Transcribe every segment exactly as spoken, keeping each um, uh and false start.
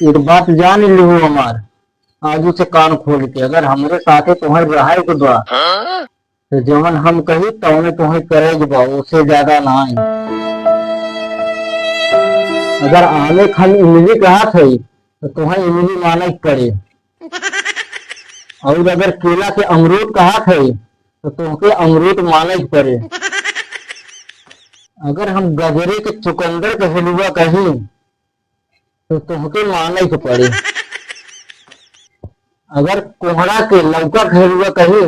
एक बात जान लिहू हमार, आजू से कान खोल के, अगर हमरे साथे तोहर रहे के बा, तो जवन हम कही तवने तोहे करे के बा, ओसे ज्यादा नाई। अगर आमे के हम इमली कहत हई, तो तोहे इमली माने के पड़े। और अगर केला के अमरूद कहत हई, तो तोहके अमरूद माने के पड़े। अगर हम गजरे के चुकंदर के हलुआ कही, तो तोहके माने के पड़े। अगर कोहड़ा के लौका के हलुआ कही,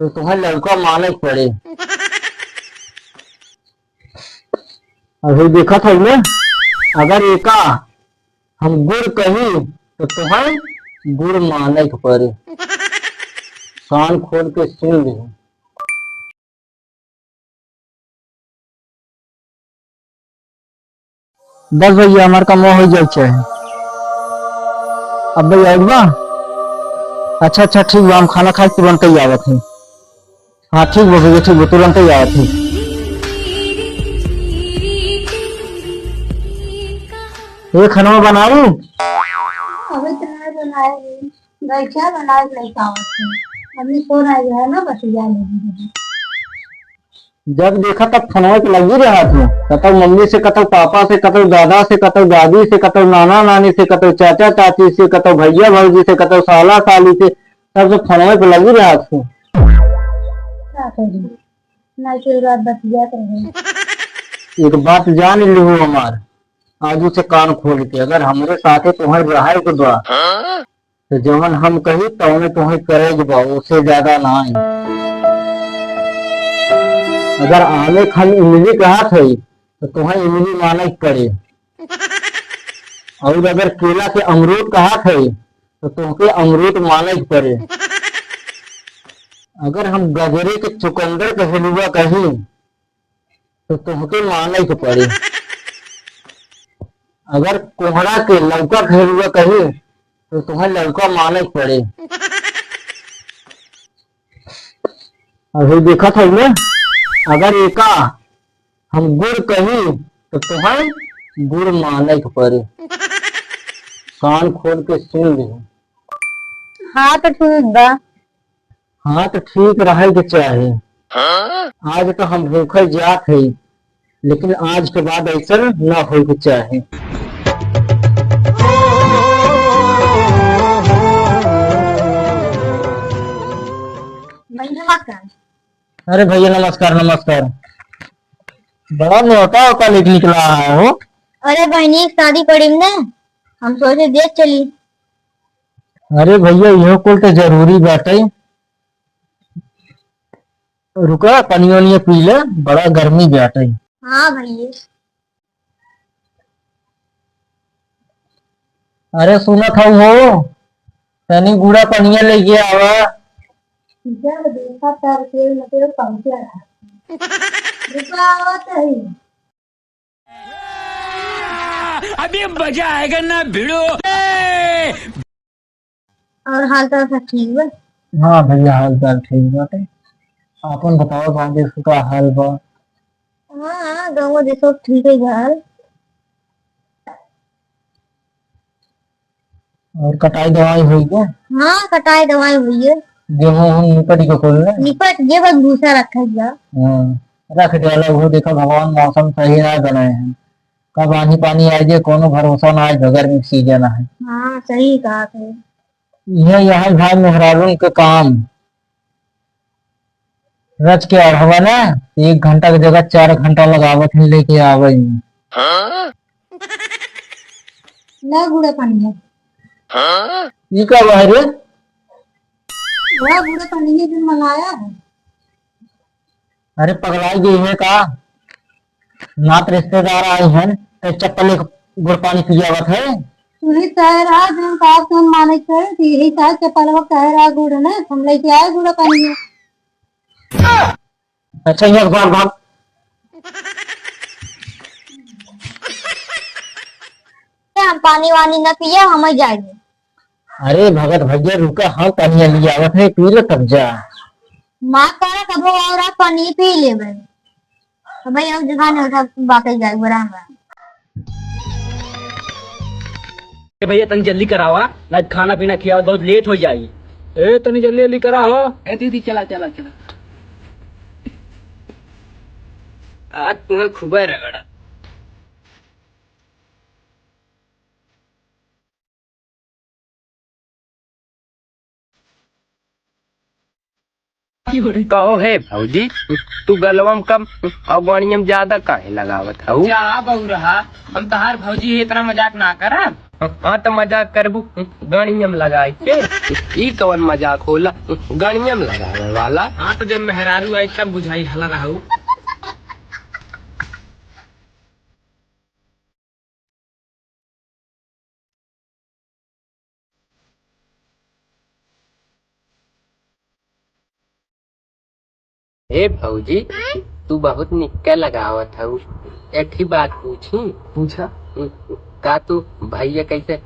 तो तोहे लौका माने के पड़े। अभी देखत हई ना, अगर एका हम गुड़ कही, तो तोहे गुड़ माने के पड़े। कान खोल के सुन लिहू। बस भैया, हमार काम हो जाए चाहे। अब भैया आइल बा? अच्छा, अच्छा, ठीक बा, हम खाना खाए के तुरंत ही आवत हई। हाँ, ठीक बा भैया, ठीक बा, तुरंत ही आवत हई। ये खाना बनाऊ? अभी तो नहीं बनाए रे। गैचा बनाए के लइका आवत है। अभी सो रहा है ना, बतिया लेगी। जब देखा तब फोनवा पे लगी रहत हो, कतौ मम्मी से, कतौ पापा से, कतौ दादा से, कतौ दादी से, कतौ नाना नानी से, कतौ चाचा चाची से, कतौ भैया भौजी से, कतौ साला साली से, सबसे फोनवा पे लगी रहत हो। का करी? ना के रात बतियात रहे। एक बात जान लिहू हमार, आजू से कान खोल के, अगर हमरे साथे तोहर रहे के बा, तो जवन हम कही तवने तोहे करे के बा, ओसे ज्यादा नाई। अगर आमे के हम इमली कहत हई, तो तोहे इमली माने के पड़े। और अगर केला के अमरूद कहत हई, तो तोहके अमरूद माने के पड़े। अगर हम गजरे के चुकंदर के हलुआ कही, तो तोहके माने के पड़े। अगर कोहड़ा के लौका के हलुआ कही, तो तोहे लौका माने के पड़े। अभी देखत हई ना, अगर एका हम गुड़ कही, तो तोहे गुड़ माने के पड़े। कान खोल के सुन लिहू। हाँ, तो ठीक बा। हाँ, तो ठीक रहे के चाही। आज तो हम भूखे जात हई, लेकिन आज के बाद ऐसा ना होए के चाही। भाई, नमस्कार। अरे भैया, नमस्कार, नमस्कार। बड़ा नौटा होता लेके निकला है हो। अरे बहनी, एक शादी पड़ी ने, हम सोचे देख चली। अरे भैया, इहो कुल तो जरूरी बाटे। रुका, पनिया वनिया पी ले, बड़ा गर्मी बाटे। हाँ भैया। अरे सुनत हऊ हो, तनी गुड़ा पनिया लेके आवा। जब देखा तब तेल में तेल पहुंचा रहा। रुका, आवत हई। अभी मजा आएगा ना भिड़ो। और हाल चाल सब ठीक बा? हाँ भैया, हाल चाल ठीक बाटे। आपन बताओ, गाँव देश का हाल बा? हाँ, हाँ, गाँव देश सब ठीक है हाल। और कटाई दवाई होई गया? हाँ, कटाई दवाई होई है। गेहूं हम निपट के कुल ना? निपट, ये बस भूसा रखा गया। हाँ, रख डाला, वो देखा भगवान मौसम सही ना बनाए हैं। कब आंधी पानी आ जाए, कोनो भरोसा ना है, गर्मी के सीजन है। हाँ, सही कहा थे। यह, यह भाई मेहरारून के काम। रच के अढ़वा ना, एक घंटा के जगह चार घंटा लगावत हैं लेके आवे में। ना गुड़ा पानी है। ई का बा रे? वह गुड़ा पानी है जो मंगाया है। अरे पगलाई गई है का? नात रिश्तेदार आए हैं, तो चप्पल एक गुड़ पानी पियावत है। तू ही चाहे रहा, जो का सुन माने के, तो यही चाहे चप्पल वो कहे रहा गुड़ ने, हम लेके आए गुड़ पानी में। अच्छा, ये भाग, भाग। हम पानी वानी न पिया, हम ही जाएंगे। अरे भगत भैया रुका, हम पनिया ले आवत है, पी लो तब जा। माफ करा, कबो और आप पनिया पी लेबे। तो भाई, हम जगह नहीं उठा, बाकी जाए, बराबर। ए भैया, तनी जल्दी करावा, ना खाना पीना खियावा, बहुत लेट हो जाई। ए, तनी जल्दी जल्दी करा हो। ए दीदी, चला चला चला। आज तुम्हें खूबे रगड़ा। कहो हे भौजी, तू गलवा में कम और गणिया में ज्यादा काहे लगावत हऊ? जा बउरहा, हम तहार भौजी है, इतना मजाक ना करा। हाँ, तो मजाक करबू गणिया में लगाई के? ई कवन मजाक होला गणिया में लगावे वाला? हाँ, तो जब मेहरारू आई तब बुझाई हला रहू। ए भौजी, तू बहुत निक्का लगावत हऊ। एक ही बात पूछी? पूछा। का तू भैया कैसे